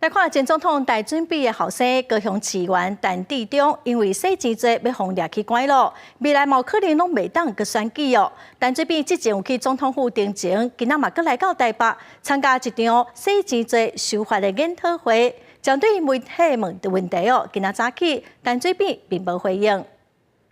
來看前總統陳水扁的後生高雄市議員陳致中，因為洗錢罪欲予掠去關囉，未來嘛可能攏袂當閣選舉哦。陳水扁之前有去總統府陳情，今仔嘛閣來到台北參加一場洗錢罪修法的研討會，針對媒體問的問題哦，今仔早起陳水扁並無回應。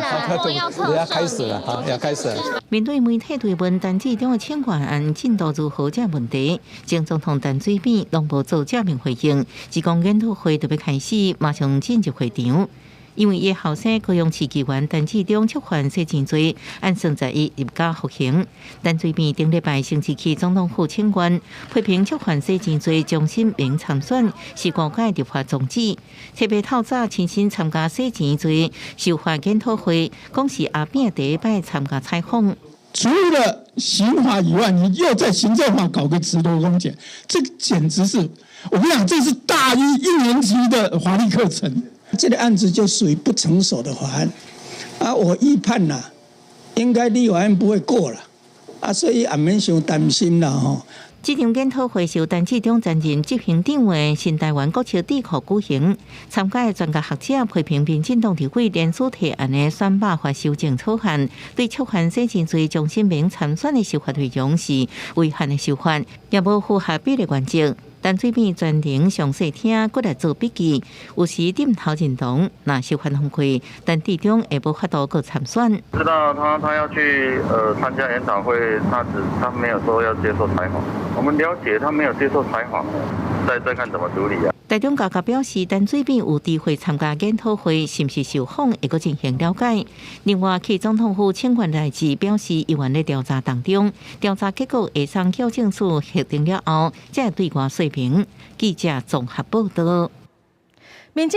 要開始了，好，要開始了。面對媒體追問陳致中的請願案進度如何這問題，前總統陳水扁攏無做正面回應，只講研討會就欲開始，馬上進入會場。因為伊後生高雄市議員陳致中觸犯洗錢罪，按算11入監服刑。陳水扁頂禮拜先去總統府請願，批評觸犯洗錢罪終身免參選是誤解立法宗旨。特別透早親身參加洗錢罪修法研討會，講是阿扁第一擺參加採訪。除了刑法以外，你又在行政法搞個直羅公檢，這簡直是我跟你講，這是大一一年級的法律課程。這個案子就屬於不成熟的法案，啊，我預判啦，應該立法院不會過了，啊，所以也免傷擔心啦，吼。這場研討會是由陳致中擔任執行長的新台灣國策智庫舉行，參加的專家學者批評民進黨立委聯署提案的選罷法修正草案，對觸犯洗錢罪終身免參選的修法內容是違憲的修法，也無符合比例原則。陳水扁全程詳細聽，閣來做筆記，有時點頭認同。若修法通過，陳致中會無法度閣參選。知道他要去參加研討會，他沒有說要接受採訪。我們了解他沒有接受採訪，再看怎麼處理啊。台中高甲表示，陳水扁有機會參加研討會，是毋是受訪，會閣進行了解。另外，去總統府請願代誌表示，猶原咧調查當中，調查結果會送矯正署核定了後，才會對外說明。記者綜合報道。